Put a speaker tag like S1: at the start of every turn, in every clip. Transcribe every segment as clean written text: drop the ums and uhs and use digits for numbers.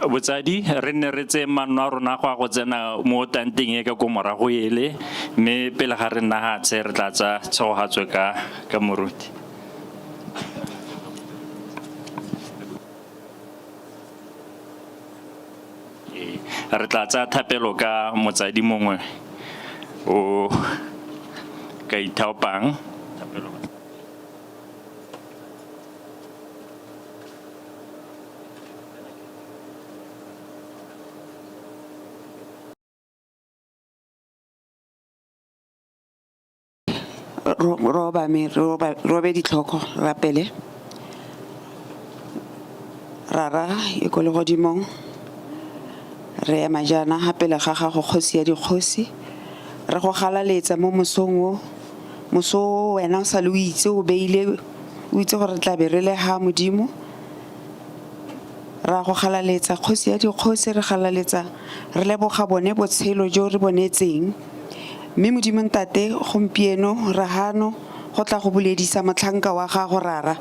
S1: Botsadi, re nne re tseye manno a rona go ya go tsena mo tanteng e ka ko morago ele, mme pele ga re nna hatshe re tla tsa tshegogatso ka moruti. Re tla tsaya thapelo ka motsadi mongwe o ka ithaopang. Thapelo.
S2: Roba me robe ditlhoko rapele rara e ko legodimong re ema jaana ga pele ga gago kgosi ya dikgosi re go galaletsa mo mosong o moso o wena o sa le o itse o beile o itse gore re tla be re le ga modimo ra go galaletsa kgosi ya dikgosi re galaletsa re leboga bone botshelo jo re bonetseng mme modimo ntate gompieno re hano go tla go buledisa motlhanka wa gago rara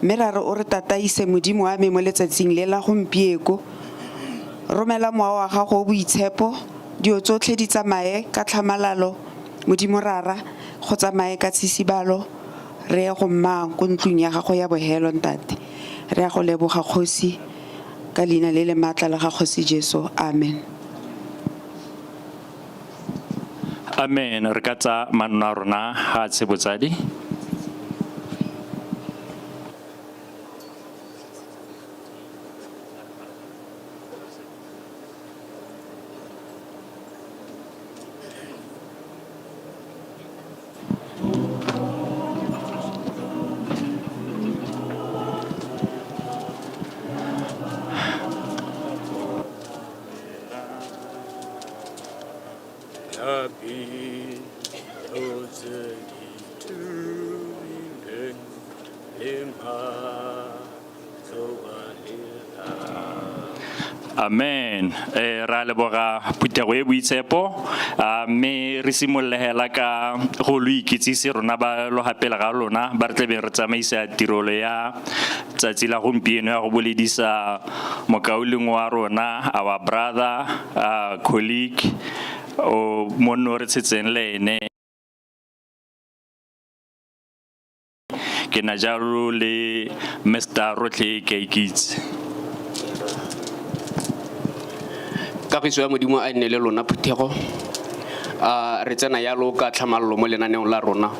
S2: mme ra re o re tataise modimo wa me mo letsatsing le la gompieko romela mowa wa gago o boitshepo dio tsotlhe di tsamaye ka tlhamalalo modimo rara go tsamaye ka tshisibalo re ye go mmang ko ntlong ya gago ya bohelo ntate re ya go leboga kgosi ka leina le le maatla la ga kgosi Jesu amen.
S1: Amen. Re ka tsa manno a rona hatshe botsadi. Amen. Ra leboga phuthego e boitshepo, a mme re simolole hela ka go lo ikitsise rona ba lo gapele ga lona ba re tlebeng re tsamaisa tirolo ya tsatsi la gompieno ya go boledisa mokaulengwe wa rona, our brother, colleague, o monno re tshetseng le ene. Ke na jalo le Mr. Rotlhe Keaikitse.
S3: Kagiso ya modimo a nne le lona phuthego. A re tsena yalo ka tlhamallo mo lenaneong la rona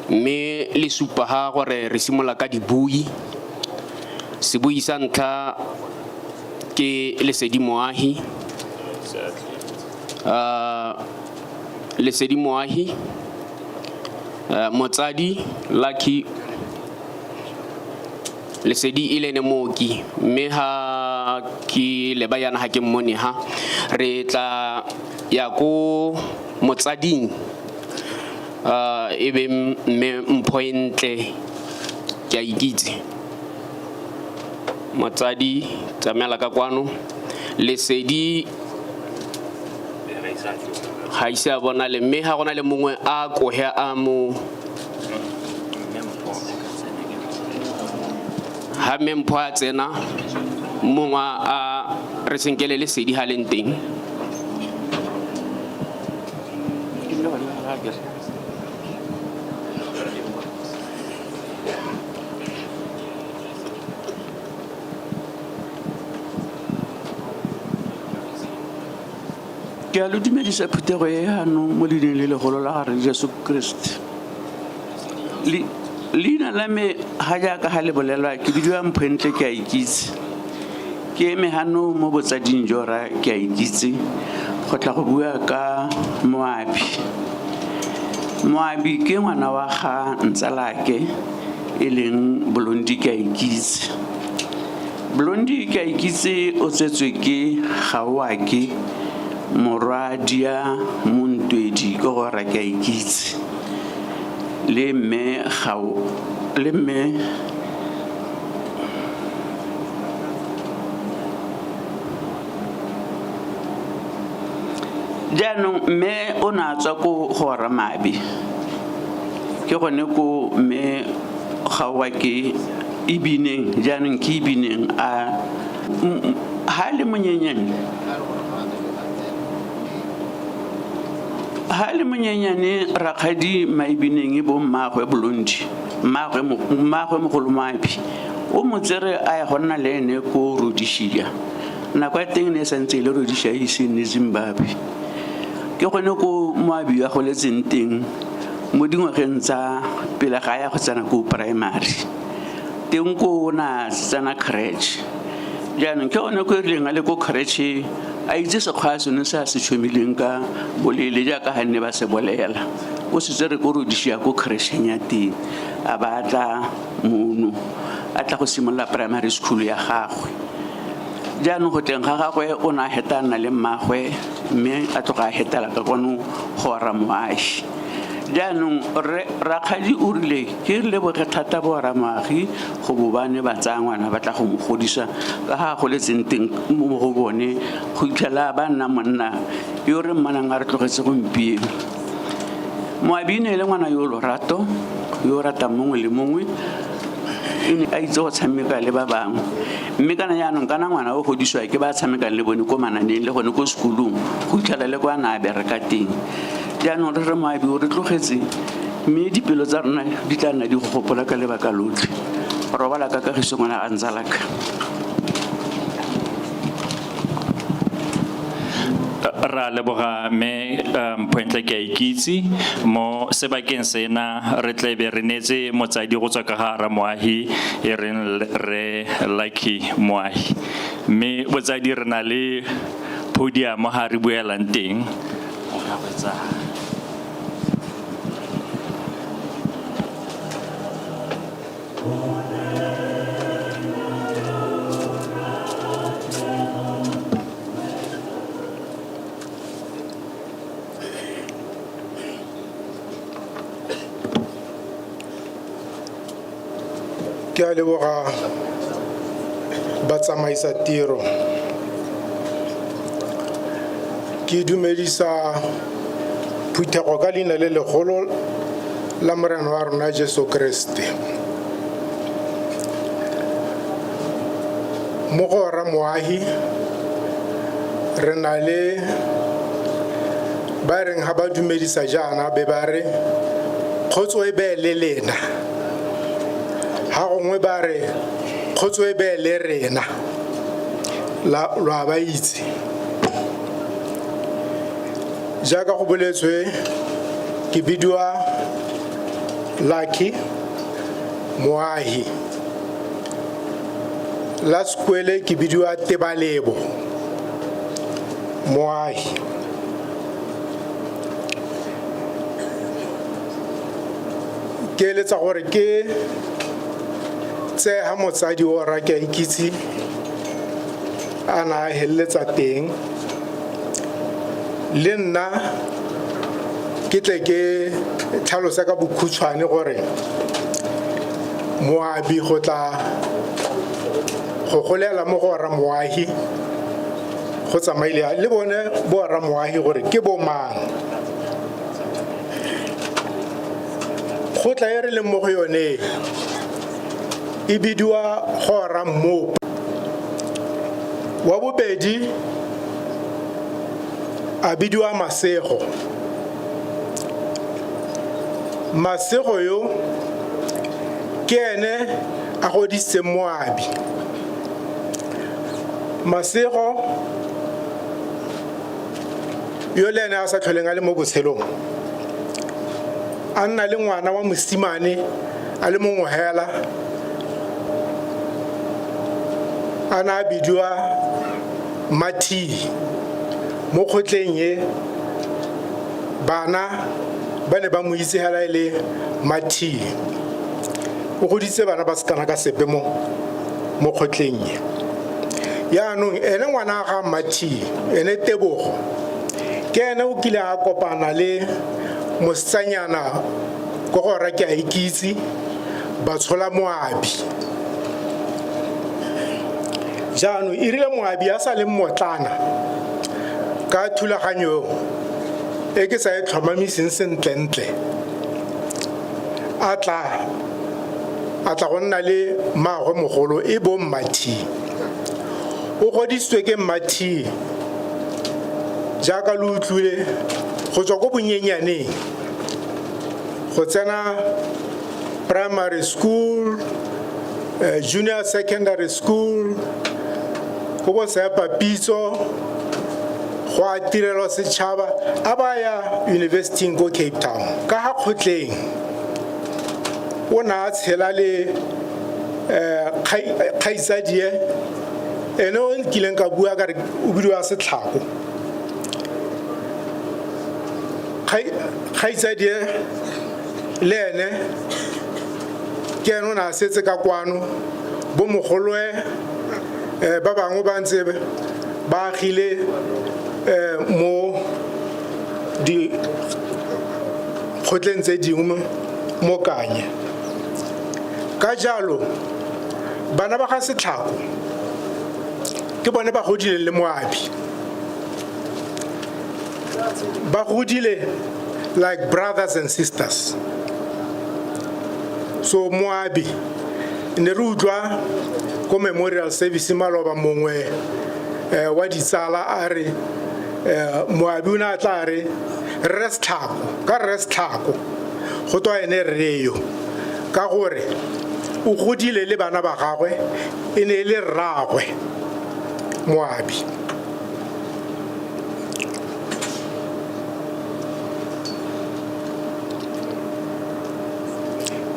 S3: mme le supa ga gore re simolola ka dibui. Sebui sa ntlha ke Lesedi Moahi. Lesedi Moahi, motsadi Lucky Lesedi e le ene mooki mme ha ke leba yana ha ke mmone ha re tla ya ko motsading e be mme Mpho e ntle ke a ikitse motsadi tsamela ka kwano Lesedi ga ise a bonale mme ga gona le mongwe a kohe a mo ha mme Mpho a tsena mongwe a re senkele lesedi ga leng teng.
S4: Ke a lo dumedisa phuthego e hanong mo leineng le legolo la gare Jesu Kriste. Leina la me ga jaaka ga le bolelwa ke bidiwa Mphoentle ke a ikitse. Ke eme hano mo botsading jora ke a ikitse go tla go bua ka Moabi. Moabi ke ngwana wa ga ntsalake e leng Blondi ke a ikitse. Blondi ke a ikitse o tsetswe ke Gaoake morwadia Montwedi ke gore ke a ikitse le mme Gao le mme jaanong mme o ne a tswa ko go Ramabi ke gone ko mme Gaoake ebineng jaanong ke ebineng a Ha le monyenyane ha le monyenyane rakgadi Maibineng e bo mmaagwe Blondi mmaagwe mmaagwe mogolo Moabi o mo tsere a ya go nna le ene ko Rhodesia. Nako ya teng ne e santse e le Rhodesia e ise e nne Zimbabwe. Ke gone ko Moabi a goletseng teng mo dingwageng tsa pele ga ya go tsena ko primary. Teng ko o na tsena creche. Jaanong ke gone ko e rileng a le ko creche a itse sekgwa sone se a se tšhomileng ka bolele jaaka ga nne ba se bolela. O se tsere ko Rhodesia ko creche-eng ya teng a ba tla mono a tla go simolola primary school ya gagwe. Jaanong go tleng ga gagwe o ne a heta a nna le mmagwe mme a tloga a hetela ka kwano go ora Moagi. Jaanong rakgadi o rile ke re leboge thata bo ora Moagi go bo ba ne ba tsaya ngwana ba tla go mo godisa ka ga a goletseng teng mo go bone go itlhela ba nna monna yo re mmanang a re tlogetse gompieno. Moabi ne e le ngwana yo lorato yo o ratang mongwe le mongwe e ne a itse go tshameka le ba bangwe mme kana jaanong kana ngwana o godisiwa ke ba tshamekang le bone ko mananeng le gone ko sekolong go itlhela le kwa na a bereka teng. Jaanong re re Moabi o re tlogetse mme dipelo tsa rona di tla nna di go gopola ka lebaka lotlhe. Robala ka kagiso ngwana a ntsalaka.
S1: Ra leboga mme Mphoentle ke a ikitse mo sebakeng sena re tlebe re neetse motsadi go tswa ka ga Ramoagi e reng re Lucky Moahi mme botsadi re na le podium ga re buelang teng. O ka go.
S5: Ke a leboga batsamaisa tiro. Ke dumedisa phuthego ka leina le legolo la Morena wa rona Jesu Kriste. Mo go ora Moahi re na le ba reng ha ba dumedisa jaana be ba re kgotso e be le lena. Ha gongwe ba re kgotso e be le rena. La lo a ba itse. Jaaka go boletswe ke bidiwa Lucky Moahi. La sekwele ke bidiwa Tebalebo Moahi. Ke eletsa gore ke tsega motsadi o ra ke a ikitse a na a heleletsa teng le nna ke tle ke tlhalosa ka bokhutshwane gore Moabi go tla go golela mo go ora Moahi go tsamaile le bone bo ora Moahi gore ke bo mang. Kgotla e re leng mo go yone e bidiwa go ora Mmopo. Wa bobedi a bidiwa Masego. Masego yo ke ene a godisitseng Moabi. Masego yo le ene a sa tlholeng a le mo botshelong a nna le ngwana wa mosimane a le mongwe hela a na a bidiwa Mathi. Mo kgotleng e bana ba ne ba mo itse hela e le Mathi. O goditse bana ba sekana ka sepe mo kgotleng e. Yaanong ene ngwana ga Mathi ene Tebogo ke ene o kile a kopana le mosetsanyana ko go ora ke a ikitse ba tshola Moabi. Jaanong e rile Moabi a sa le mmotlana ka thulaganyo e ke sa e tlhomamiseng sentlentle a tla go nna le maagwe mogolo e bong Mathi. O godisitswe ke Mmathie jaaka lo utlwile go tswa ko bonyenyaneng go tsena primary school, junior secondary school, go bo Seapapitso, go a tirelo setšhaba, a ba ya university ko Cape Town. Ka ga kgotleng o ne a tshela le kgaitsadie ene o nkileng ka bua ka re o bidiwa Setlhako. Kgaitsadie le ene ke ene o ne a setse ka kwano, bo mogoloe ba bangwe ba ntse ba agile mo dikgotleng tse dingwe mo Kanye. Ka jalo bana ba ga Setlhako ke bone ba godileng le Moabi, ba godile like brothers and sisters. So Moabi ne re utlwa ko memorial service maloba mongwe wa ditsala a re Moabi o ne a tla re rre Setlhako, ka rre Setlhako go tswa ene rre yo, ka gore o godile le bana ba gagwe, e ne e le rraagwe Moabi.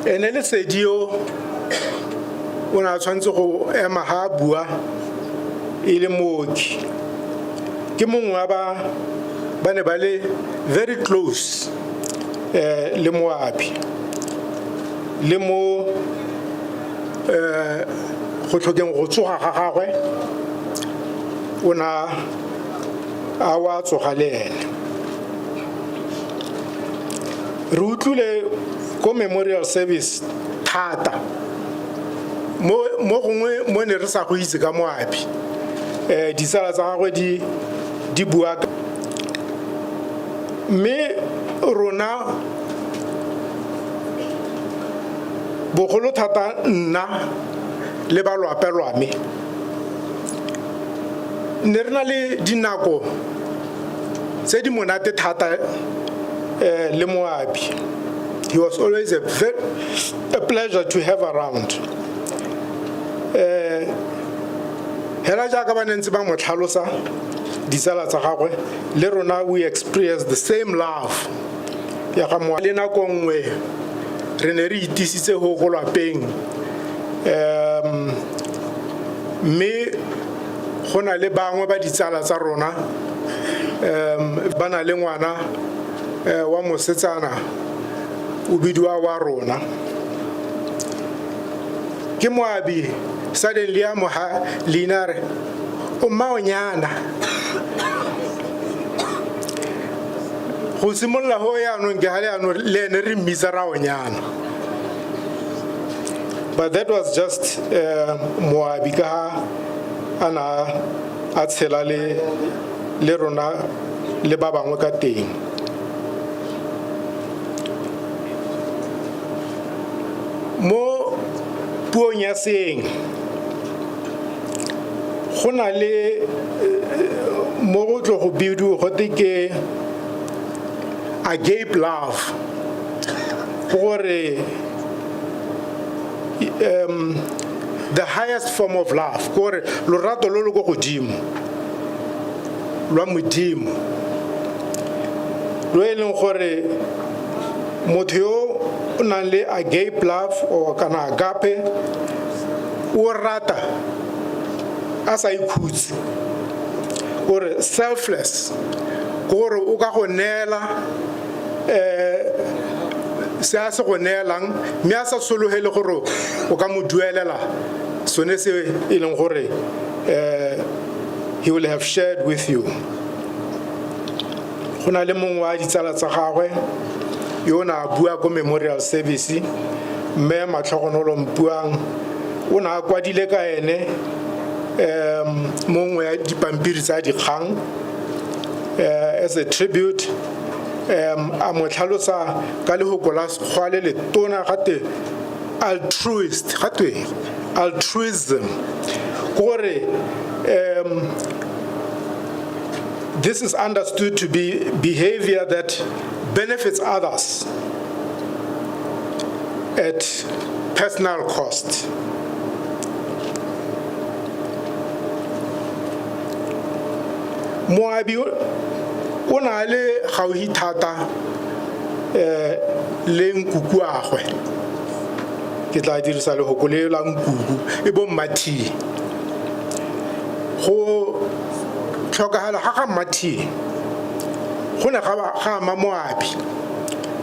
S5: Ene Lesedi yo o ne a tshwanetse go ema ga a bua e le mooki, ke mongwe wa ba ne ba le very close le Moabi, le mo go tlhokeng go tsoga ga gagwe o ne a wa tsoga le ene. Re utlwile ko memorial service thata mo gongwe mo ne re sa go itse ka Moabi, ditsala tsa gagwe di bua, mme rona bogolo thata nna le ba lwapa lwa me ne re na le dinako tse di monate thata le Moabi. He was always a pleasure to have around. Hela jaaka ba ne ntse ba mo tlhalosa ditsala tsa gagwe, le rona we experience the same love ya ga Moabi. Le nako nngwe re ne re itisitse go go lwapeng, mme go na le bangwe ba ditsala tsa rona, ba na le ngwana wa mosetsana o bidiwa wa rona ke Moabi. Suddenly a moha leina re o mmaonyana. Go simolola go yaanong ke ga le yaanong le ene re mmitsa raonyana. But that was just Moabi ka ha a na a tshela le rona le ba bangwe ka teng. Mo puong ya seeng go na le mo go tlo go bidiwa gote ke agape love, gore the highest form of love, gore lorato lo lo ko godimo lwa Modimo, lo e leng gore motho yo o nang le agape love or kana agape o rata a sa ikhutse, gore selfless, gore o ka go neela se a se go neelang mme a sa sologele gore o ka mo duelela sone se e leng gore he will have shared with you. Go na le mongwe wa ditsala tsa gagwe yo o ne a bua ko memorial service, mme Matlhogonolo Mpuang, o ne a kwadile ka ene mongwe ya dipampiri tsa dikgang as a tribute, a mo tlhalosa ka lehoko la Sekgowa le letona gate altruist, gatwe altruism, Gore this is understood to be behavior that benefits others at personal cost. Moabi o na le gaufi thata le nkukuagwe. Ke tla dirisa lehoko le la nkuku e bo Mmathie. Go tlhokagala ga ga Mmathie go ne ga ama Moabi,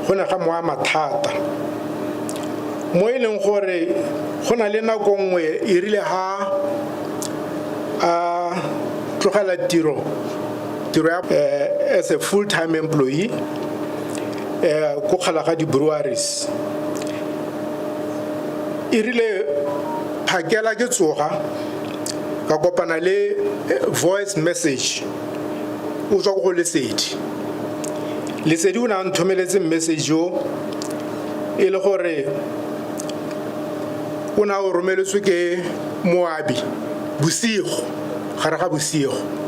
S5: go ne ga mo ama thata, mo e leng gore go na le nako nngwe e rile ha a tlogela tiro ya as a full time employee ko Kgalagadi Breweries. E rile phakela ke tsoga ka kopana le voice message o tswa ko go Lesedi. Lesedi o ne a nthomeletse message yo e le gore o ne a o romeletswe ke Moabi bosigo, gare ga bosigo.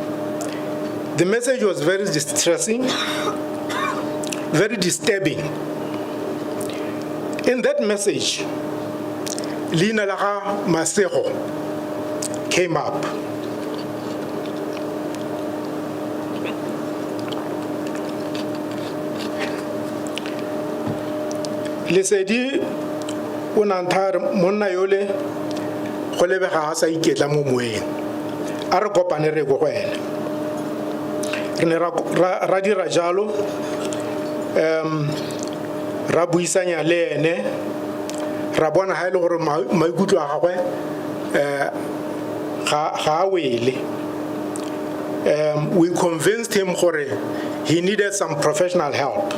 S5: The message was very distressing, very disturbing. In that message, leina la ga Masego came up. Lesedi o ne a ntha re monna yole go lebega a sa iketla mo moeng, a re kopane re ko go ene. Re ne ra dira jalo, ra buisanya le ene, ra bona ha e le gore maikutlo a gagwe ga a wele. We convinced him gore he needed some professional help.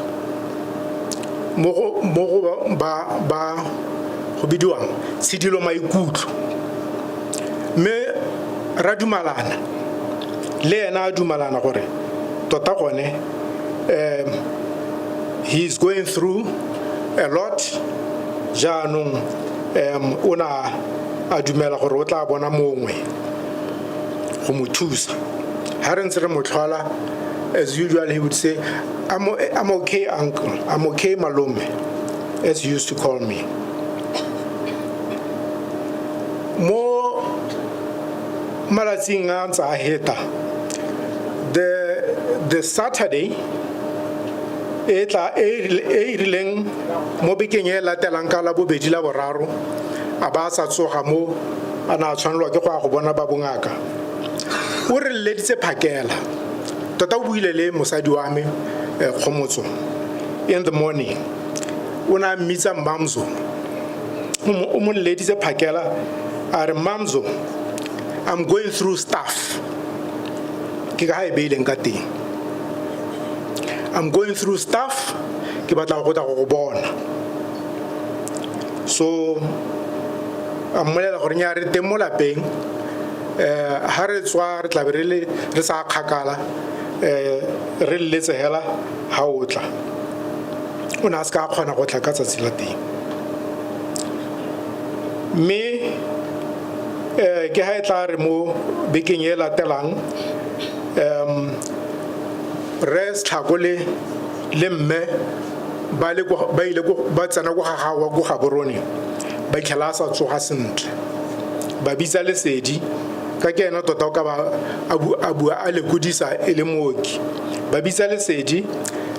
S5: Mo go ba go bidiwang tshidilo maikutlo. Mme ra dumalana le ena a dumalana gore tota gone he is going through a lot. Jaanong o na a dumela gore o tla bona mongwe go mo thusa. Ha re ntse re mo tlhola, as usual he would say, I'm okay uncle, I'm okay malome, as he used to call me. Mo malatsing a ntse a heta, the Saturday e tla e rileng mo bekeng e latelang ka la bobedi la boraro, a ba sa tsoga mo a na tshwanelwa ke go ya go bona ba bongaka. O re leleditse phakela tota, o buile le mosadi wa me Kgomotso in the morning. O ne a mmitsa Mamzo. O mo leleditse phakela a re, Mamzo, I'm going through stuff. Ke ka ha e beileng ka teng. I'm going through stuff, ke batla go tla go go bona. So a mmolela gore nya re teng mo lapeng, ha re tswa re tla be re le re sa kgakala, re letse hela ha o tla. O ne a se ka kgona go tla ka tsatsi la teng. Mme ke ha e tla re mo bekeng e latelang, re Setlhako le mme ba le ko, ba ile ko, ba tsena ko ga gagwe ko Gaborone, ba itlhela a sa tsoga sentle. Ba bitsa Lesedi, ka ke ena tota o ka ba a bua a lekodisa e le mooki. Ba bitsa Lesedi,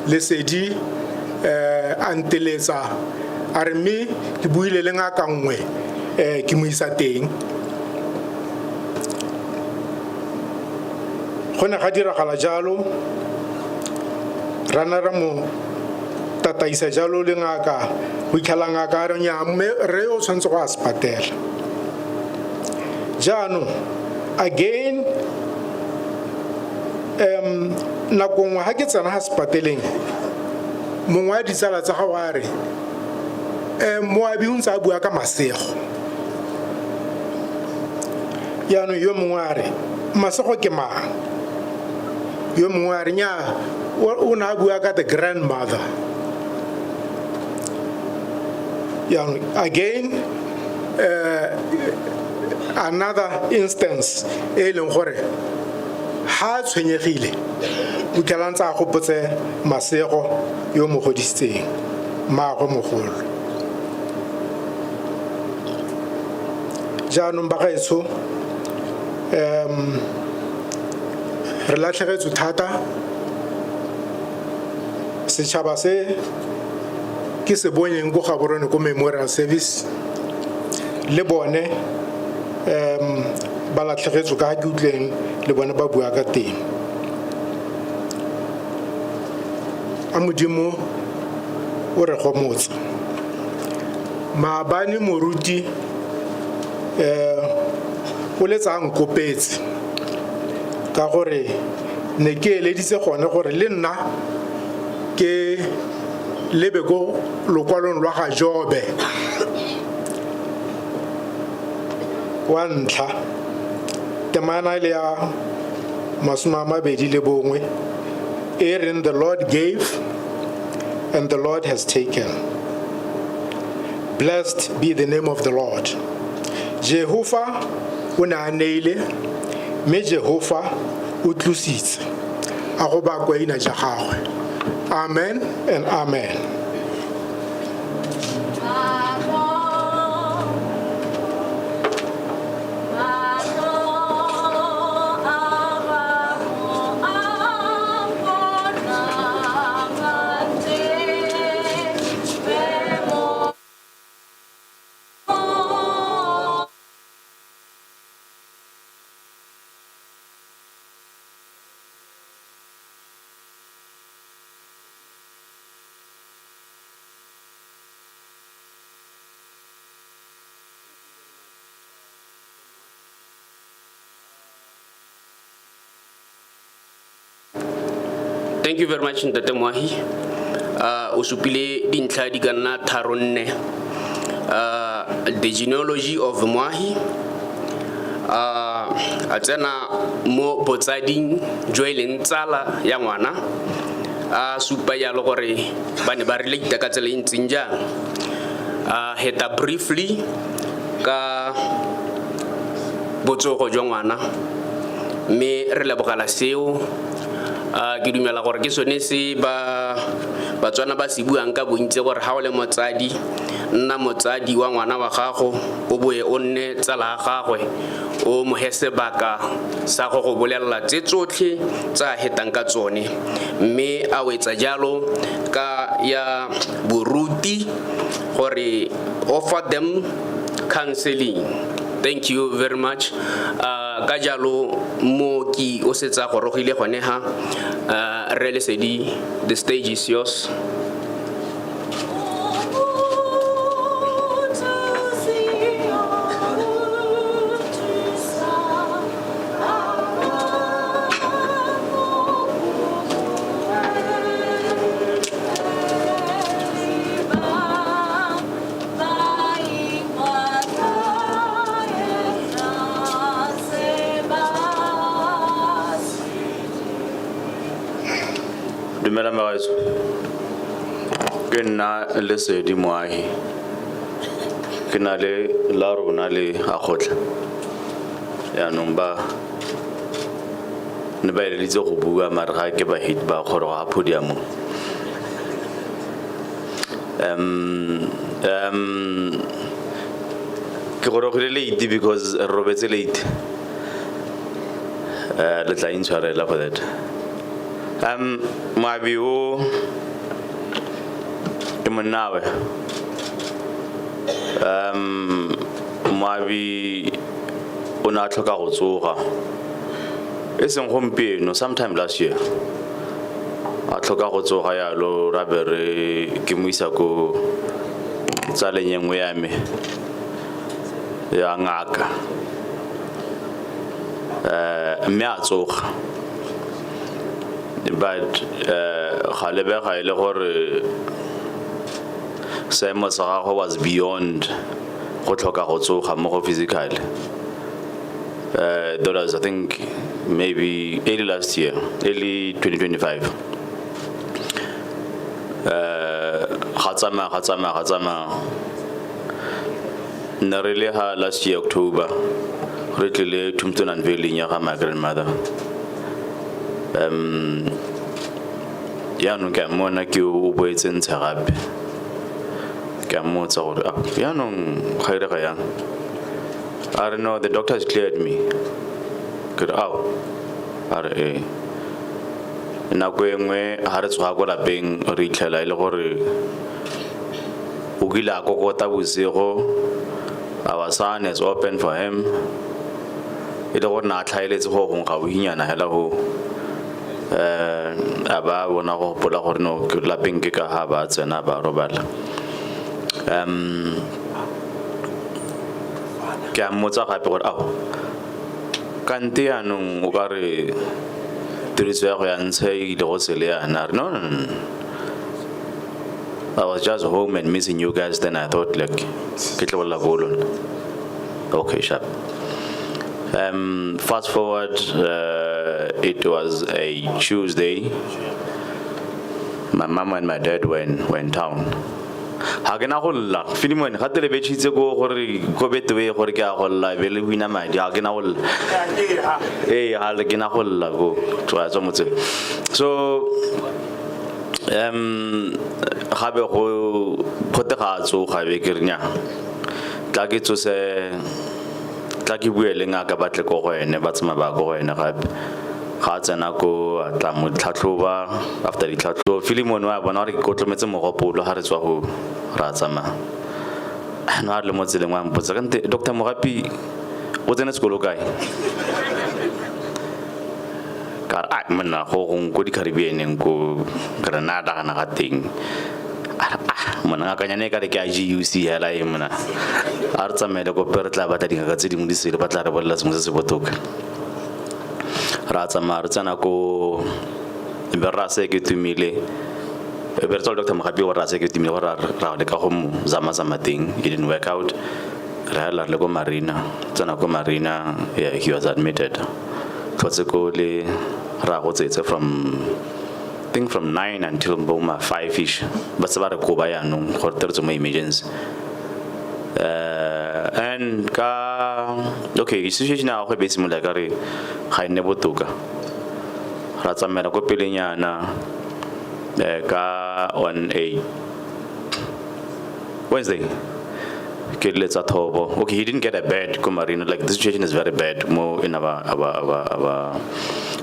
S5: Lesedi a nteletsa a re mme ke buile le ngaka nngwe, ke mo isa teng. Go ne ga diragala jalo, ra nna ra mo tataisa jalo le ngaka, go itlhela ngaka a re nnyaa, mme rre o tshwanetse go ya sepatela. Jaanong again, nako nngwe ha ke tsena ga sepateleng, mongwe wa ditsala tsa gago a re, Moabi o ntse a bua ka Masego. Jaanong yo mongwe a re, Masego ke mang? Yo mongwe a re, nnyaa, o ne a bua ka the grandmother. Jaanong again, another instance e leng gore ha a tshwenyegile o tlhela ntse a gopotse Masego yo mo godisitseng, mmaagwe mogolo. Jaanong bagaetsho, re latlhegetswe thata. Setšhaba se ke se bonyeng ko Gaborone ko memorial service le bone ba latlhegetswe ka ke utlweng le bone ba bua ka teng. A Modimo o re gomotse. Maabane moruti o letsa a nkopetse ka gore ne ke eleditse gone gore le nna ke lebe ko lokwalong lwa ga Jobe wa ntlha, temana le ya 21, e reng, "The Lord gave and the Lord has taken. Blessed be the name of the Lord." Jehova o ne a neile, mme Jehova o tlositse, a go bakwe ina ja gagwe. Amen and amen.
S3: Thank you very much, Ntate Moahi. O supile dintlha di ka nna tharo nne. The genealogy of Moahi. A tsena mo botsading jo e leng tsala ya ngwana. A supa jalo gore ba ne ba relate ka tsela e ntseng jang. A heta briefly ka botsogo jwa ngwana, mme re lebogela seo. Ke dumela gore ke sone se ba Batswana ba se buang ka bontsi, gore ha o le motsadi, nna motsadi wa ngwana wa gago, o boe o nne tsala ya gagwe, o mo he sebaka sa go go bolelela tse tsotlhe tsa a hetang ka tsone. Mme a wetsa jalo ka ya boruti gore offer them counseling. Thank you very much. Ka jalo mooki o setse a gorogile gone ha. Rre Lesedi, the stage is yours.
S6: Dumela magaetsho. Ke nna Lesedi Moahi. Ke na le la rona le Akgotla. Yaanong ba ne ba eleditse go bua, mare ga ke ba hit ba goroga podiumong. Ke gorogile late because re robetse late. Le tla intshwarela for that. Moabi o ke monnawe. Moabi o ne a tlhoka go tsoga. E seng gompieno, sometime last year. A tlhoka go tsoga yalo, ra be re ke mo isa ko tsaleng e nngwe ya me ya ngaka. Mme a tsoga. But ga lebega e le gore seemo sa gagwe was beyond go tlhoka go tsoga mo go physically. That was, I think, maybe early last year, early 2025. Ga tsamaya, ga tsamaya, ga tsamaya. Ne re le ha last year October. Re tlile tombstone unveiling ya ga my grandmother. Yaanong ke a mmona ke o boetse ntshe gape. Ke a mmotsa gore, "Ah, yaanong ga irega yang?" A re, "No, the doctor has cleared me." Ke re, "Ao?" A re, "Ee." Nako e nngwe ga re tsoga ko lapeng re itlhela e le gore o kile a kokota bosigo. Our son has opened for him, e le gore na a tlhaeletse go gongwe ga bohinyana hela go a ba bona go gopola gore no ke lapeng ke ka ha ba tsena ba robala. Ke a mmotsa gape gore, "Ao, kante yaanong o ka re tiriso ya go ya ntshe e ile go sele yana?" A re, "No, no, no, no. I was just home and missing you guys, then I thought like ke tle bolela ko lona." Okay, sharp. Fast forward, it was a Tuesday. My mom and my dad were in town. Ha ke na go lla Filimone ga tele betšhitse ko gore ko Betway gore ke a go lla be le wina madi, ga ke na go lla. Ee, ga le ke na go lla ko tswa tswa motseng. So gabe go phote ga a tsoga, be ke re nya tla ke tsose, tla ke bue le ngaka ba tle ko go ene, ba tsamaya ba ko go ene gape. Ga a tsena ko, a tla mo tlhatlhoba. After ditlhatlhobo, Filimone wa bona gore ke kotlometse mogopolo. Ga re tswa go ra tsamaya no, a re le mo tseleng wa mpotsa, "Kante Dr Mogapi o tsene sekolo kae?" Ka re, "Ai monna, go gongwe ko di-Caribbeaneng ko Grenada gana ga teng." A re, "Ah monna, ngakanyane e ka re ke a GUC hela e mona." A re tsamaele ko pe re tla batla dingaka tse dingwe di sele, ba tla re bolelela sengwe se se botoka. Ra tsamaya re tsena ko, be re se ke tumile, e be re tswa le Dr Mogapi gore ra se ke tumile gore ra leka go mo zama-zama teng. It didn't work out. Re hela re le ko Marina, tsena ko Marina. Yeah, he was admitted, tlhotse ko le ra go tsetse from, think, from 9 until boma 5 ish, ba se ba re koba yaanong gore tere tswe mo emergency. And ka, okay, situation ya gagwe be e simolola ka re ga e nne botoka. Ra tsamaela ko pelenyana ka on a Wednesday ke letsa thobo. Okay, he didn't get a bed ko Marina. Like, the situation is very bad more in our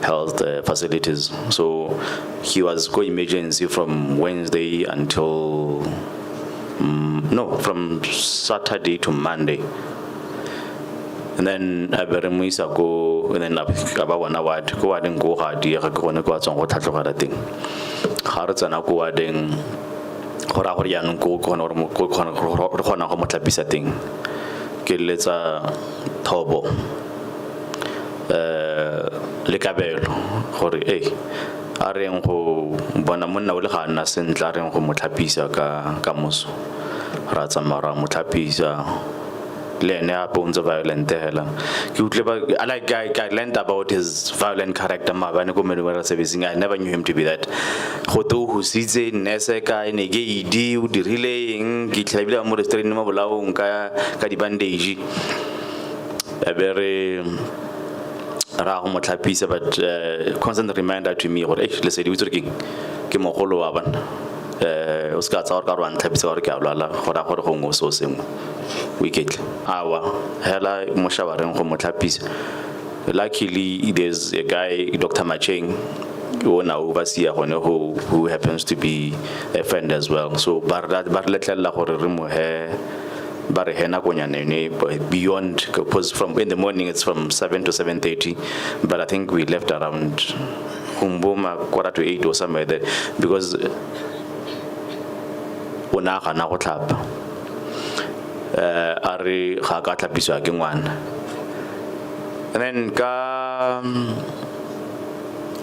S6: health facilities. So he was go emergency from Wednesday until, no, from Saturday to Monday. And then a be re mo isa ko, and then a ba bona ward, ko wardeng ko ga diega, ke gone ko a tswang go tlhatlhogela teng. Ga re tsena ko wardeng, go raya gore jaanong ko kgona gore ko kgona re kgona go mo tlhapisa teng. Ke letsa thobo le Kabelo gore e a reng go bona monna o le ga a nna sentle, a reng go mo tlhapisa ka moso. Ra tsamaya ra mo tlhapisa le ene gape o ntse violent hela. Ke utlwe ba like I learned about his violent character maabane ko medical servicing. I never knew him to be that. Go te o husitse nurse ka e ne ke ed o dirile eng, ke itlhela ebile ba mo restrain mo bolaong ka di-bandage. E be re ra go mo tlhapisa, but constant reminder to me gore, "Eish, Lesedi, o itse gore keng, ke mogolo wa bana. O se ka tsaya gore ka gore wa ntlhapisa ka gore ke a lwala, go raya gore gongwe o se o sengwe o iketle." Awa hela mo shawareng go mo tlhapisa. Luckily there's a guy, Dr Macheng, o na overseer gone who happens to be a friend as well. So ba re letlelela gore re mo he, ba re he nakonyana yone beyond, because from in the morning it's from 7 to 7:30, but I think we left around humboma 7:45 or somewhere there, because o ne a gana go tlhapa. A re ga ka tlhapisiwa ke ngwana. And then ka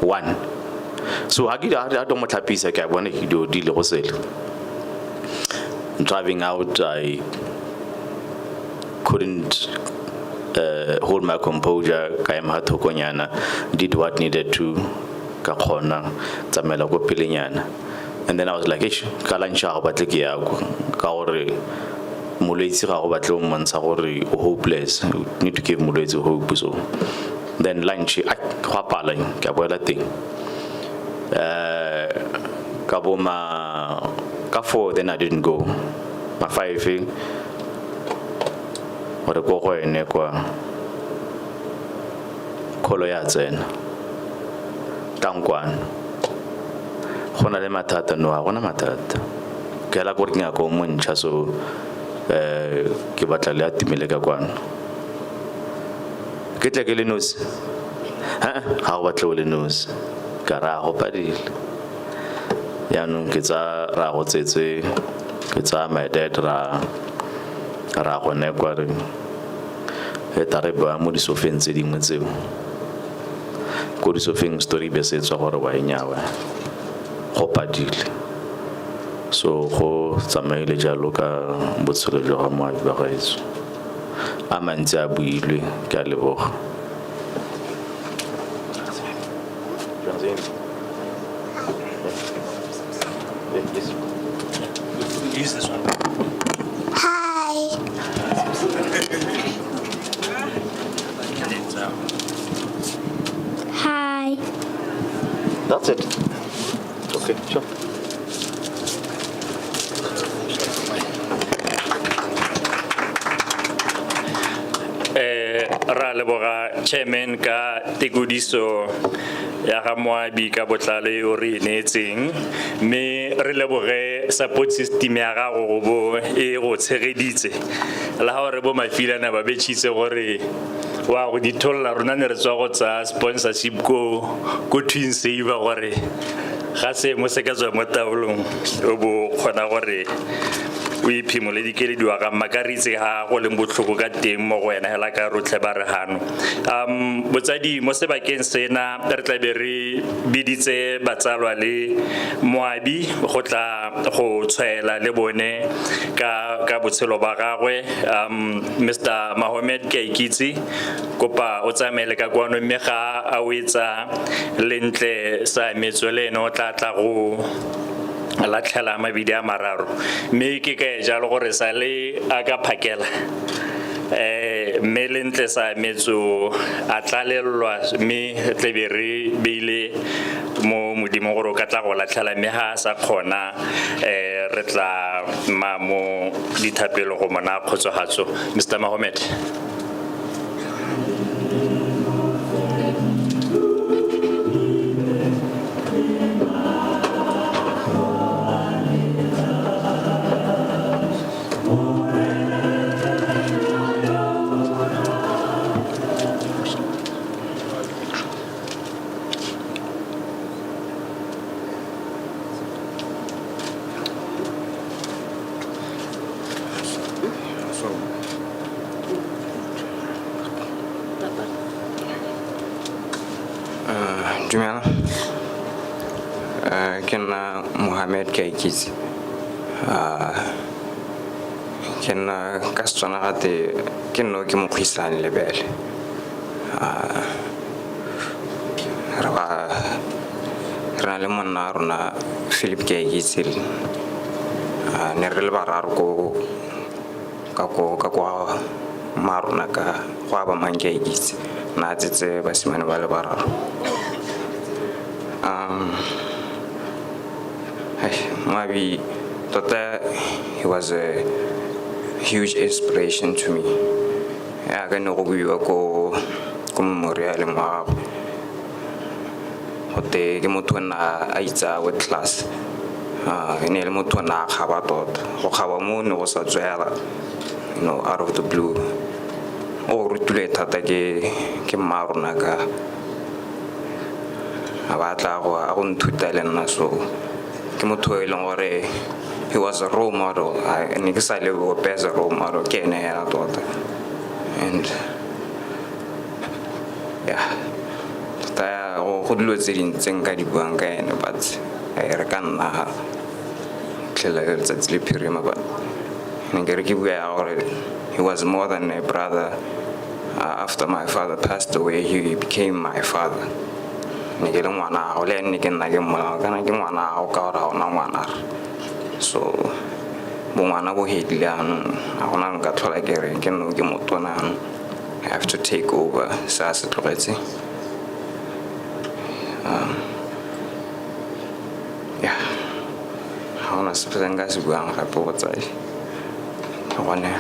S6: 1, so ha ke ha to mo tlhapisa, ke a bona dilo di le go sele. Driving out, I couldn't hold my composure. Ka ema thokonyana, did what needed to, ka kgona tsamaela ko pelenyana. And then I was like, "Eish, ka lunch ga go batle ke ya kwa," ka gore Molwetsi ga go batle o mmontsha gore o hopeless. You need to give molwetsi hope. So then lunch, a go a pala, ke a boela teng. Ka bo ma ka 4, then I didn't go. Ma 5 gore ko go ene kwa kholo ya tsena tankwana go na le mathata no, ga gona mathata ke hela kore ke ngaka o montšha, so ke batla le atumele ka kwano ke tle ke le nosi. Ha ga go batle o le nosi ka ra go padile yaanong ke tsa ra go tsetse ke tsaya my dad ra ra gone kwa re e ta re ba mo disofeng tse dingwe tseo ko disofeng story be se tswa gore wa e nyawa go padile. So go tsamaile jalo ka botshelo jwa ga moabi ba gaetsho a mantsi a builwe, ke a leboga.
S1: Use this one.
S7: Hi. Hi.
S6: That's it. Okay, sure.
S1: Ra leboga chairman ka tekodiso ya ga Moabi ka botlalo e o re e neetseng, mme re leboge support system ya gago go bo e go tshegeditse le ga gore bo mafilana ba betšhitse gore wa go ditholola. Rona ne re tswa go tsaya sponsorship ko Twin Saver gore ga seemo se ka tswa mo taolong o bo kgona gore o iphimole dikeledi wa ga mma ka re itse ga go leng botlhoko ka teng mo go wena hela ka rotlhe ba re gano. Botsadi mo sebakeng sena re tla be re biditse batsalwa le moabi go tla go tshwaela le bone ka botshelo ba gagwe. Mr Mahomed ke a ikitse kopa o tsamaele ka kwano, mme ga a wetsa lentle sa metso le ene o tla tla go latlhela mabidi a mararo, mme ke ka e jalo gore sa le a ka phakela mme lentle sa metso a tlalellwa, mme tle be re beile mo modimo gore o ka tla go latlhela, mme ha a sa kgona re tla ma mo dithapelo go mona kgotsohatso. Mr Mahomed.
S8: Dumela. Ke nna Mohammed Kaikitse. Ke nna ka Setswana gate ke nna ke mokgwisane lebele. Re ba re na le monna wa rona Philip Kaikitse. Ne re le bararo ko ka ko ka kwa mma rona ka go aba mang Kaikitse. Na tsetse basimane ba le bararo. Moabi tota he was a huge inspiration to me. Ya ka ne go buiwa ko memorialeng wa gagwe. Gote ke motho o nna a itsa with class. E ne e le motho o nna a kgaba tota. Go kgaba mo ne go sa tswela, out of the blue. O rutilwe thata ke mma rona ka a batla go a go nthuta le nna, so ke motho e leng gore he was a role model. I ne ke sa lebe ope as a role model, ke ene hela tota. And yeah, tota go dilo tse dintsi tse nka di buang ka ene, but re ka nna tlhela letsatsi le phirima, but ne ke re ke bua ya gore he was more than a brother. After my father passed away, he became my father. Ne ke le ngwana gago, le ene ne ke nna ke mmolao kana ke ngwana gago ka gore ga ona ngwana re. So Bongwana bo hedile anong, ga gona nka tlhola ke re ke no ke motona anong. I have to take over se a se tlogetse. Yeah, ga gona sepe se nka se buang gape botsadi. Ke gone.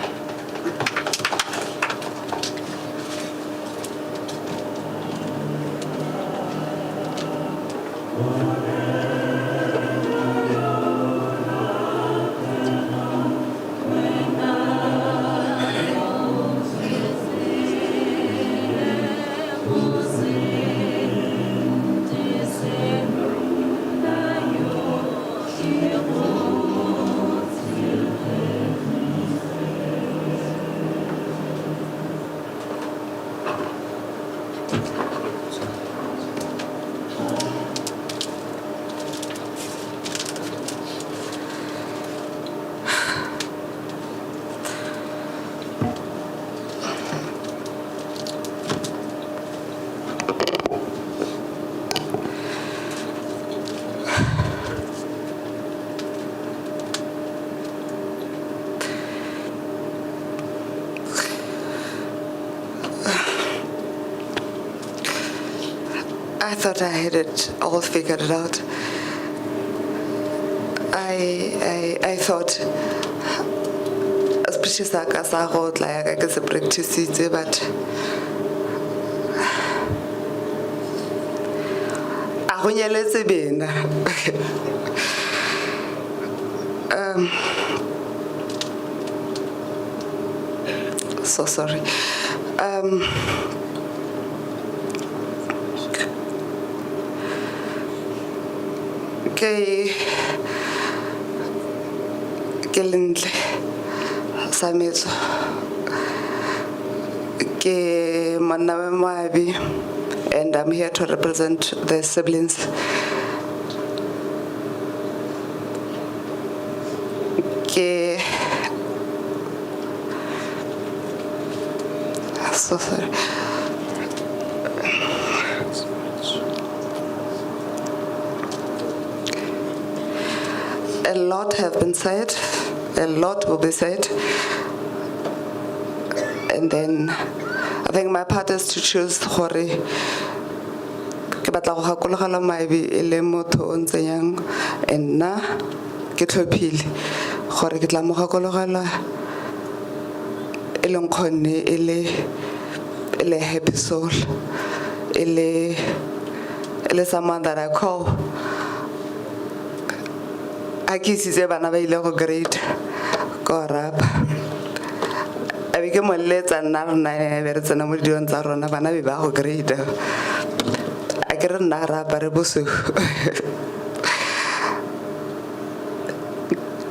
S9: I thought I had it all figured out. I thought speech sa ka sa go tla ya ka ke se practice-itse, but a go nyeletse bena. So sorry. Ke Lentle Sametso, ke monna wa Moabi, and I'm here to represent the siblings. Ke so sorry. A lot have been said, a lot will be said. And then I think my part is to choose gore ke batla go gakologelwa Moabi e le motho o ntse yang, and nna ke tlhophile gore ke tla mo gakologelwa e le nkgonne, e le happy soul, e le someone that I call. A ke isitse bana ba ile go grade ko rapa, a be ke mo letsa nna rona e be re tsena mo dilong tsa rona, bana be ba go grade, a ke re nna re apare bosweu.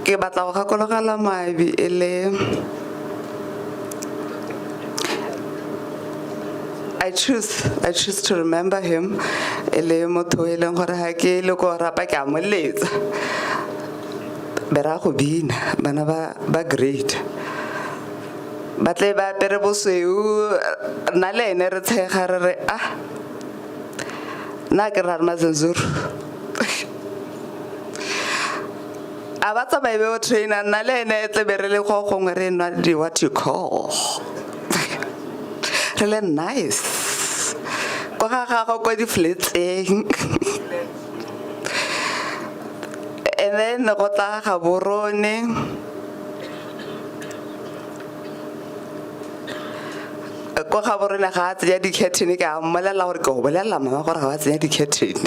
S9: Ke batla go gakologelwa Moabi e le I choose to remember him e le motho e leng gore ga ke le ko rapa ke a mo letsa, be ra go bina, bana ba grade ba tle ba apere bosweu, nna le ene re tshega re re ah nna ke ra re mazenzuru a ba tsamaye be o trainer, nna le ene tle be re le go gongwe re nwa di what you call, re le nice kwa ga gagwe kwa di-flats-eng. And then go tla Gaborone, ko Gaborone ga a tsenya di-curtain, ke a mmolelela gore ke go bolelela mama gore ga ba tsenya di-curtain,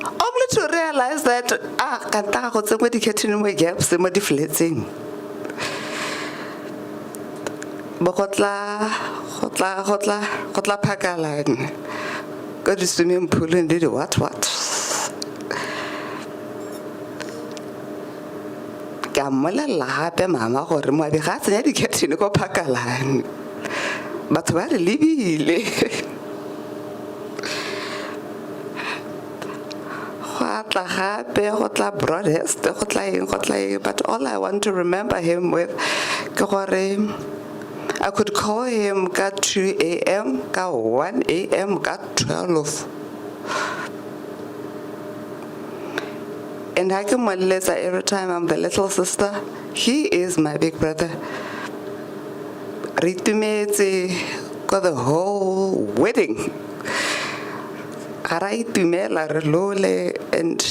S9: only to realize that ah kanta ga go tsengwe di-curtain mo gaps mo di-flats-eng. Bo go tla phakalane ko di-swimming pooleng le di-what what. Ke a mmolelela gape mama gore moabi ga a tsenya di-curtain ko phakalane, batho ba re lebile. Go a tla gape go tla Broadhurst, go tla eng, go tla eng, but all I want to remember him with ke gore I could call him ka 2 a.m., ka 1 a.m., ka 12. And ha ke mo leletsa every time I'm the little sister, he is my big brother. Re itumetse ka the whole wedding. Ga ra itumela re lole and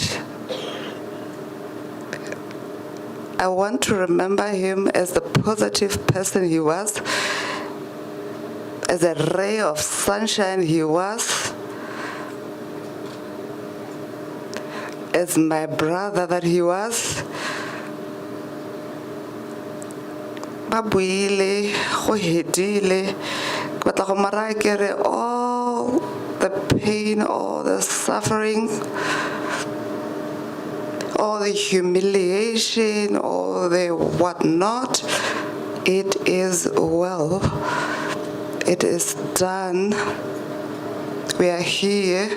S9: I want to remember him as the positive person he was, as a ray of sunshine he was, as my brother that he was. Ba buile, go hedile. Ke batla go mo raya ke re all the pain, all the suffering, all the humiliation, all the whatnot, it is well. It is done. We are here.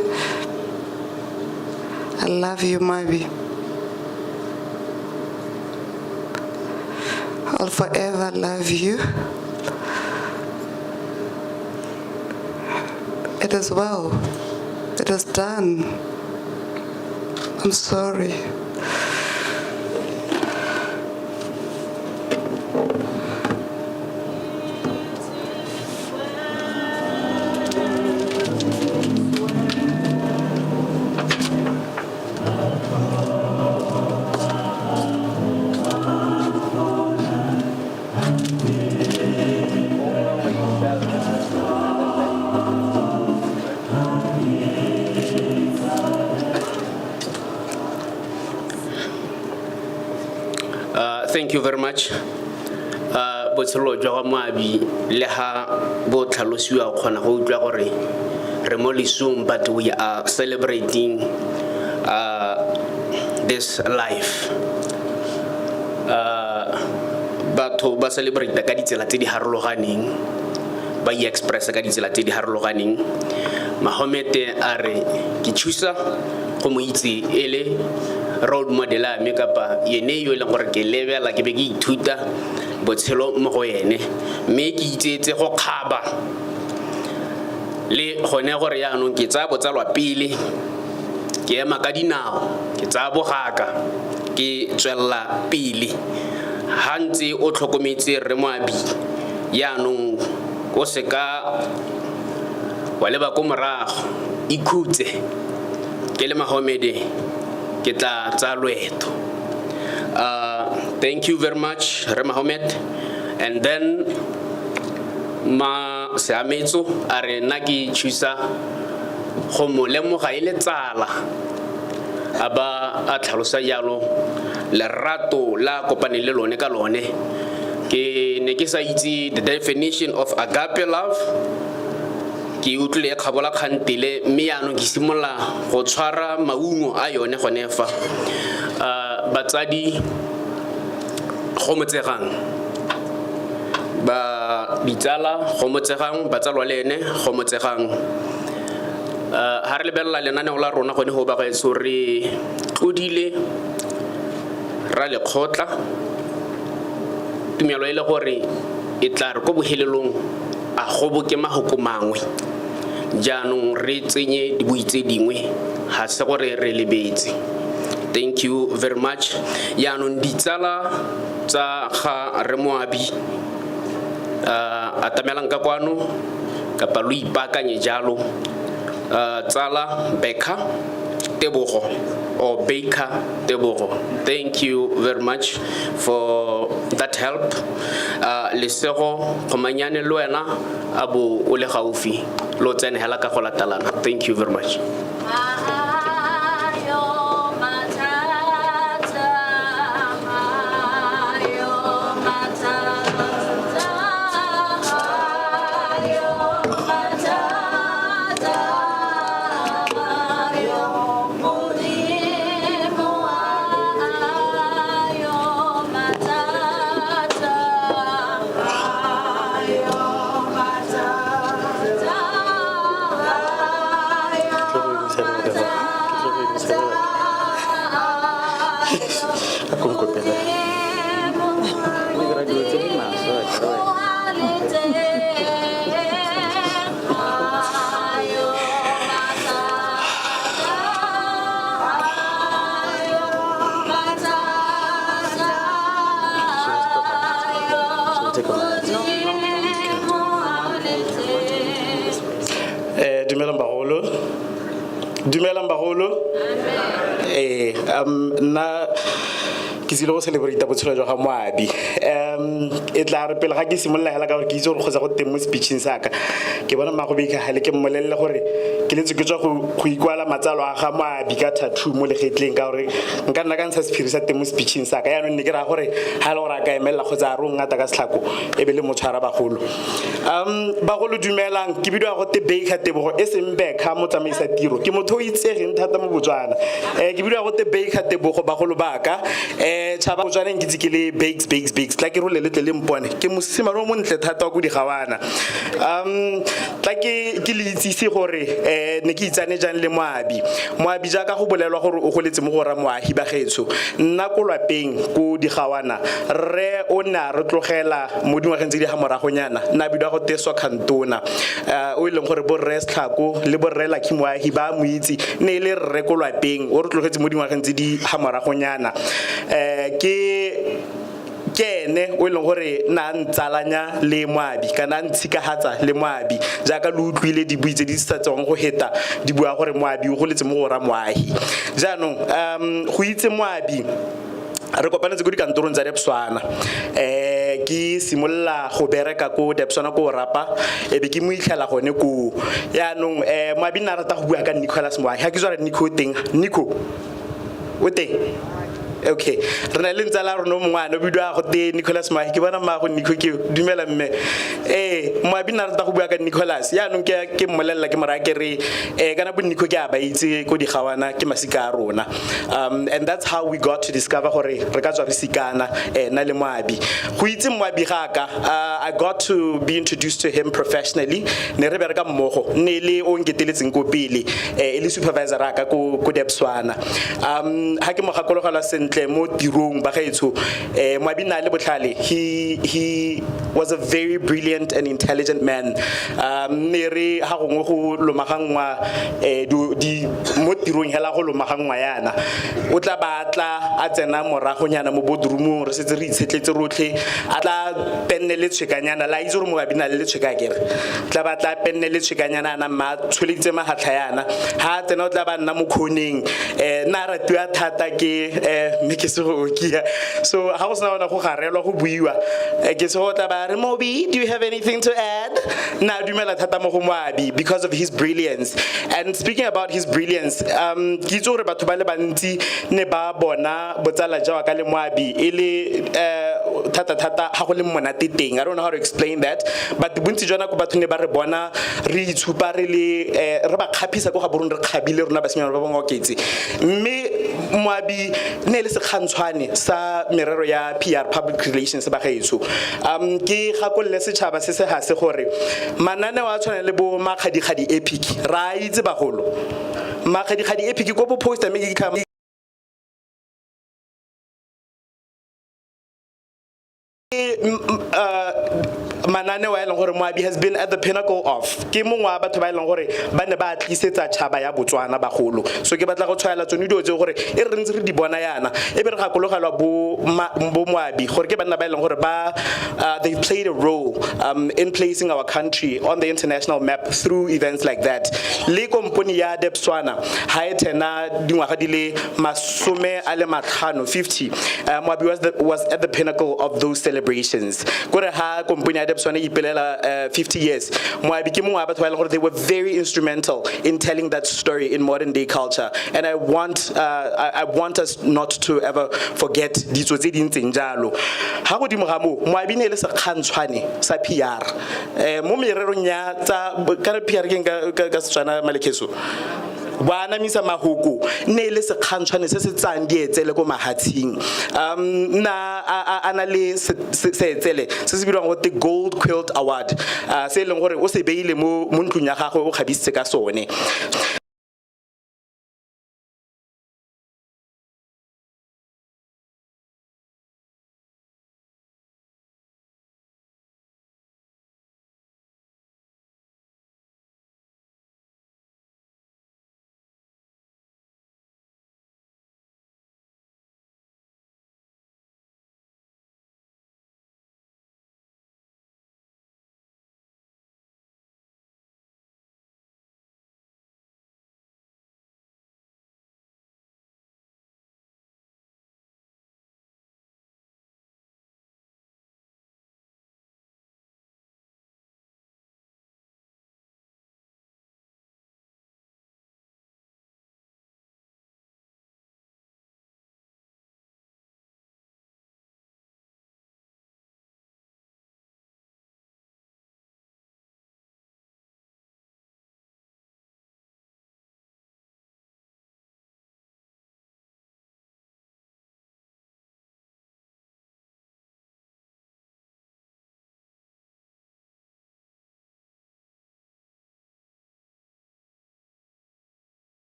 S9: I love you, Mabi. I'll forever love you. It is well. It is done. I'm sorry.
S3: Thank you very much. Botshelo jwa ga Moabi le ha bo tlhalosiwa o kgona go utlwa gore re mo lesong, but we are celebrating this life. Batho ba celebrate ka ditsela tse di harologaneng, ba i-expressa ka ditsela tse di harologaneng. Mahomete a re ke thusa go mo itse e le role model a me kapa ene yo e leng gore ke lebela ke be ke ithuta botshelo mo go ene, mme ke itsetse go kgaba le gone gore yaanong ke tsaya botsalwa pele, ke ema ka dinao, ke tsaya bogaka, ke tswelela pele. Ha ntse o tlhokometse rre Moabi, yaanong o seka wa leba ko morago, ikhutse. Ke le Mahomede ke tla tsaya loeto. Thank you very much, Rre Mahomed. And then ma Seametso a re nna ke thusa go mo lemoga e le tsala, a ba a tlhalosa jalo lerato la kopaneng le lone ka lone. Ke ne ke sa itse the definition of agape love, ke utlwile e kgabola kgantele, mme yaanong ke simolola go tshwara maungo a yone gone fa. Batsadi gomotsegang, ba ditsala gomotsegang, batsalwa le ene gomotsegang. Ha re lebelela lenaneo la rona gone go bagaetsho, re tlodile ra lekgotla, tumelo e le gore e tla re ko bohelelong a goboke mahoko mangwe, jaanong re tsenye dibui tse dingwe, ga se gore re lebetse. Thank you very much. Jaanong ditsala tsa ga Rre Moabi, atamelang ka kwano kapa lo ipaakanye jalo. Tsala Beka Tebogo or Baker Tebogo, thank you very much for that help. Lesego Khomanyane le wena a bo o le gaufi, lo tsene hela ka go latelana. Thank you very much.
S10: Nna ke tsile go celebrate botshelo jwa ga Moabi. E tla re pele ga ke simolola hela ka gore ke itse gore kgotsa go teng mo speecheng sa ka. Ke bona mmago Baker gale ke mmolelele gore ke letse ke tswa go ikwala matsalo a ga Moabi ka tattoo mo legetleng ka gore nka nna ka ntsha sephiri sa teng mo speecheng sa ka. Yaanong ne ke raya gore ha e le gore a ka emelela kgotsa a re o ngata ka setlhako e be le motshwara bagolo. Bagolo dumelang, ke bidiwa gote Baker Tebogo e seng Beka motsamaisa tiro. Ke motho o itsegeng thata mo Botswana. Ke bidiwa gote Baker Tebogo bagolo ba ka. Tšhaba Botswaneng ke itse ke le Bakes, Bakes, Bakes. Tla ke role le tle le mpone. Ke mosimane o montle thata wa ko Digawana. Tla ke le itsise gore ne ke itsane jang le Moabi. Moabi jaaka go bolelwa gore o goletse mo go Ramoahi ba gaetsho. Nna ko lwapeng ko Digawana, rre o ne a re tlogela mo dingwageng tse di ga moragonyana. Nna bidiwa go te Sokantona. O e leng gore bo rre Setlhako le bo rre Lucky Moahi ba mo itse, ne e le rre ko lwapeng, o re tlogetse mo dingwageng tse di ga moragonyana. Ke ene o e leng gore na ntsalanya le Moabi kana a ntshikagatsa le Moabi jaaka lo utlwile dibui tse di sa tswang go heta di bua gore Moabi o goletse mo go Ramoahi. Jaanong go itse Moabi re kopanetse ko dikantorong tsa Debswana. Ke simolola go bereka ko Debswana ko Orapa, e be ke mo itlhela gone koo. Yaanong Moabi nna rata go bua ka Nicholas Moahi. Ha ke tswa re Nico o teng, Nico o teng? Okay, re na le ntsala ya rona o mongwe ane o bidiwa gote Nicholas Moahi. Ke bona mmaago Nico ke dumela mme. Moabi nna rata go bua ka Nicholas. Yaanong ke mmolelela ke mo raya ke re kana bo Nico ke a ba itse ko Digawana ke masika a rona. And that's how we got to discover gore re ka tswa re sikana nna le Moabi. Go itse Moabi ga ka, I got to be introduced to him professionally. Ne re bereka mmogo, ne le o nketeletseng ko pele, e le supervisor a ka ko Debswana. Ha ke mo gakologelwa sentle mo tirong ba gaetsho, Moabi na le botlhale. He was a very brilliant and intelligent man. Ne re ha gongwe go lomaganngwa di mo tirong hela go lomaganngwa yana, o tla ba tla a tsena moragonyana mo boardroomong re setse re itshetletse rotlhe, a tla penne le tshwekanyana la itse gore Moabi na le letshweka akere, tla ba tla penne le tshwekanyana ana mma a tsholeditse mahatlha yana, ha a tsena o tla ba nna mo khoneng. Nna a ratiwa thata ke mme ke se go okia. So ha go sena gona go garelwa go buiwa, ke se go tla ba re Mobi, do you have anything to add? Nna a dumela thata mo go Moabi because of his brilliance. And speaking about his brilliance, ke itse gore batho ba le bantsi ne ba bona botsala jawa ka le Moabi e le thata thata ha go le monate teng. I don't know how to explain that, but bontsi jwa nako batho ne ba re bona re itshupa re le re ba kgaphisa ko Gaborone, re kgabile rona basimane ba bangwe oketse. Mme Moabi ne le sekgantshwane sa merero ya PR, public relations ba gaetsho. Ke gakolole setšhaba se se gase gore mananeo a tshwana le bo Makgadikgadi Epic, ra a itse bagolo. Makgadikgadi Epic ko bo poster mme ke ditlhama mananeo a e leng gore Moabi has been at the pinnacle of. Ke mongwe wa batho ba e leng gore ba ne ba tlisetsa tšhaba ya Botswana bagolo. So ke batla go tshwaela tsone dilo tseo gore e re ntse re di bona yana, e be re gakologelwa bo Moabi gore ke banna ba e leng gore ba they played a role in placing our country on the international map through events like that. Le kompone ya Debswana ha e thena dingwaga di le 50, 50, Moabi was at the pinnacle of those celebrations. Kore ha kompone ya Debswana e ipelela 50 years, Moabi ke mongwe wa batho ba e leng gore they were very instrumental in telling that story in modern day culture. And I want us not to ever forget ditso tse di ntseng jalo. Ha godimo ga moo, Moabi ne e le sekgantshwane sa PR. Mo mererong ya tsa kana PR ke eng ka Setswana Malekheso? Ba anamisa mahoko, ne e le sekgantshwane se se tsayang dietsele ko mahatsheng. Nna a na le seetsele se se bidiwang gote Gold Quilt Award, se e leng gore o se beile mo ntlong ya gagwe, o kgabisitse ka sone.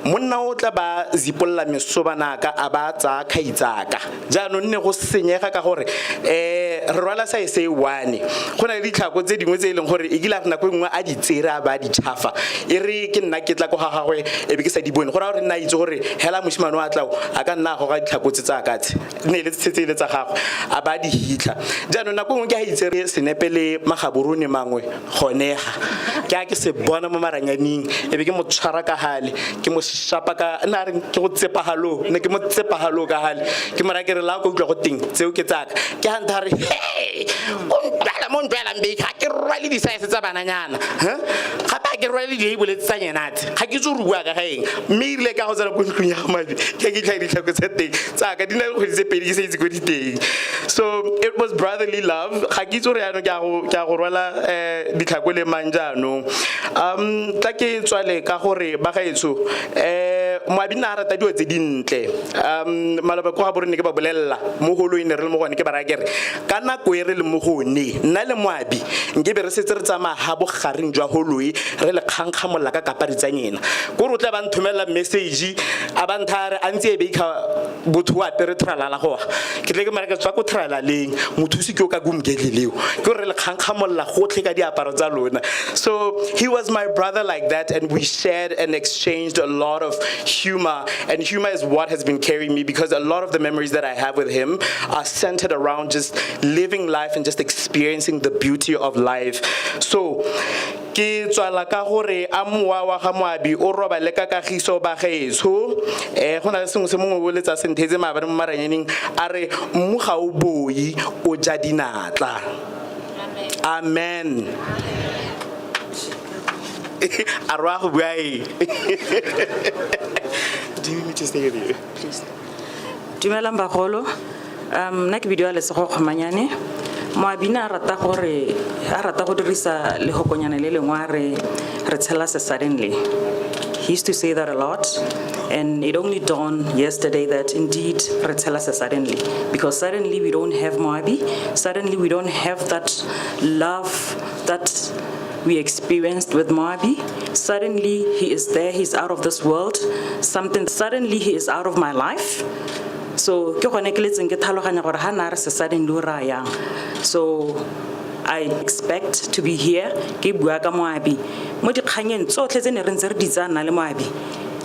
S10: Monna o tla ba zipolola mesobanaka a ba tsaya kgaitsaka. Jaanong nne go senyega ka gore re rwala size e one. Go na le ditlhako tse dingwe tse e leng gore e kile a re nako e nngwe a di tsere a ba a di chafa. E re ke nna ke tla ko ga gagwe e be ke sa di bone. Go raya gore nna a itse gore hela moshimane o a tlao a ka nna a goga ditlhako tse tsa ka tse. Ne le tse tse le tsa gagwe a ba a di hitlha. Jaanong nako e nngwe ke ha itsere senepe le magaborone mangwe gone ga. Ke a ke se bona mo maranyaneng e be ke mo tshwara ka gale ke mo shapa ka nna a reng ke go tsepagalo ne ke mo tsepagalo ka gale ke mo raya ke re la ko utlwa go teng tseo ke tsaka ke ga ntha re "Hey, o ntwela mo ntwelang beke ga ke rwale di-size tsa bananyana. Huh? Gape ga ke rwale di-label tsa nyenatse ga ke itse gore o bua ka ga eng." Mme erile ka go tsena ko ntlong ya ga Moabi ke ke tlhae ditlhako tsa teng tsaka di na le kgwedi tse pedi ke sa itse ko di teng. So it was brotherly love. Ga ke itse gore yaanong ke a go rwala ditlhako le mang jaanong. Tla ke tswale ka gore bagaetsho Moabi nna a rata dilo tse dintle. Maloba ko ga bo re ne ke ba bolelela mo holong e ne re le mo go yone ke ba raya ke re ka nako e re le mo go one nna le Moabi nke be re setse re tsamaya ga bogareng jwa holoi re le kgankgamolla ka kapari tsa nyena kore o tla ba nthomelela message a ba ntha a re a ntse e beikha botho o apere tralala goa ke tle ke mara ke tswa ko tralaleng mothusi ke o ka gomgedle leo ke gore re le kgankgamolla gotlhe ka diaparo tsa lona. So he was my brother like that, and we shared and exchanged a lot of humor, and humor is what has been carrying me because a lot of the memories that I have with him are centered around just living life and just experiencing the beauty of life. So ke tswala ka gore a mowa wa ga Moabi o robale ka kagiso bagaetsho. Go na le sengwe se mongwe o letsa senthetse maabane mo maranyaneng a re mmu ga o boi o ja dinatla. Amen. A re wa go bua eng? Do you need me to stay with you?
S4: Dumelang bagolo. Nna ke bidiwa Lesego Kgomanyane. Moabi ne a rata gore a rata go dirisa lehokonyana le lengwe a re re tshela se suddenly. He used to say that a lot, and it only dawned yesterday that indeed re tshela se suddenly, because suddenly we don't have Moabi, suddenly we don't have that love that we experienced with Moabi. Suddenly he is there, he's out of this world. Something suddenly he is out of my life. So ke gone ke letseng ke tlhaloganya gore ha na re se suddenly o raya yang. So I expect to be here ke bua ka Moabi. Mo dikganyeng tsotlhe tse ne re ntse re di tsaya nna le Moabi.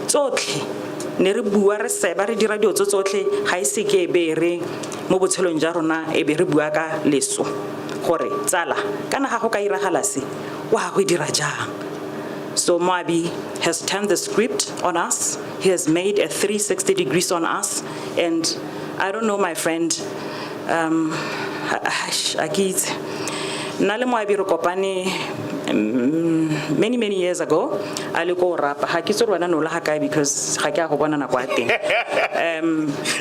S4: Tsotlhe ne re bua re seba re dira dilo tse tsotlhe ga e se ke e be re mo botshelong jwa rona e be re bua ka leso gore tsala kana ga go ka iragala se wa go dira jang. So Moabi has turned the script on us. He has made a 360 degrees on us. And I don't know, my friend, a ke itse. Nna le Moabi re kopane many, many years ago, a le ko rapa. Ga ke itse gore wena ne o le ga kae because ga ke a go bona nako ya teng.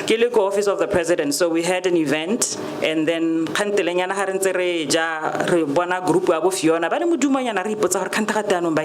S4: Ke le ko office of the president, so we had an event, and then kgantelenyana ga re ntse re ja, re bona group ya bo Fiona, ba le modumonyana re ipotsa gore kgante ga te anong ba